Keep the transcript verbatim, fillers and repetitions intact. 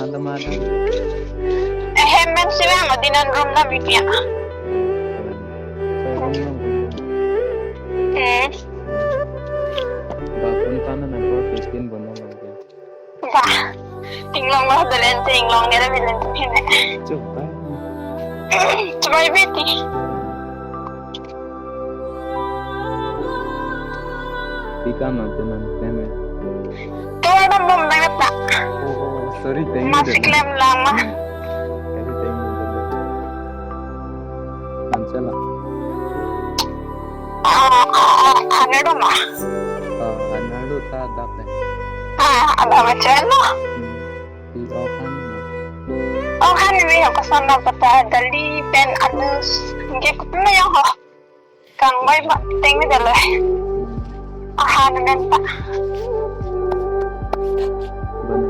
Lama dam. Ehem, men sila mo dinan room dam ipi ya. Saya room dam. Hmm. Ba phone tan na number fifteen bono lagi. Ba. Tinglong lo belen tinglong nera belen tu hene. Chup ba. Chup ba beti. Pi kam nang tu nang teme. Tu ada bom nang ta. Oh, sorry, thank you. Masih klem lama. Sorry, thank you. Ansela. Ah, ah, ah, ano do ma? Ah, ano do ta dap le. Ah, ada macam lo. Hmm. Di okan. Okan ni ako sana pata dali pen anus. Nge kutu na yang ho. Kang bai ba ting ni dale. Aha, na men ta. Bana.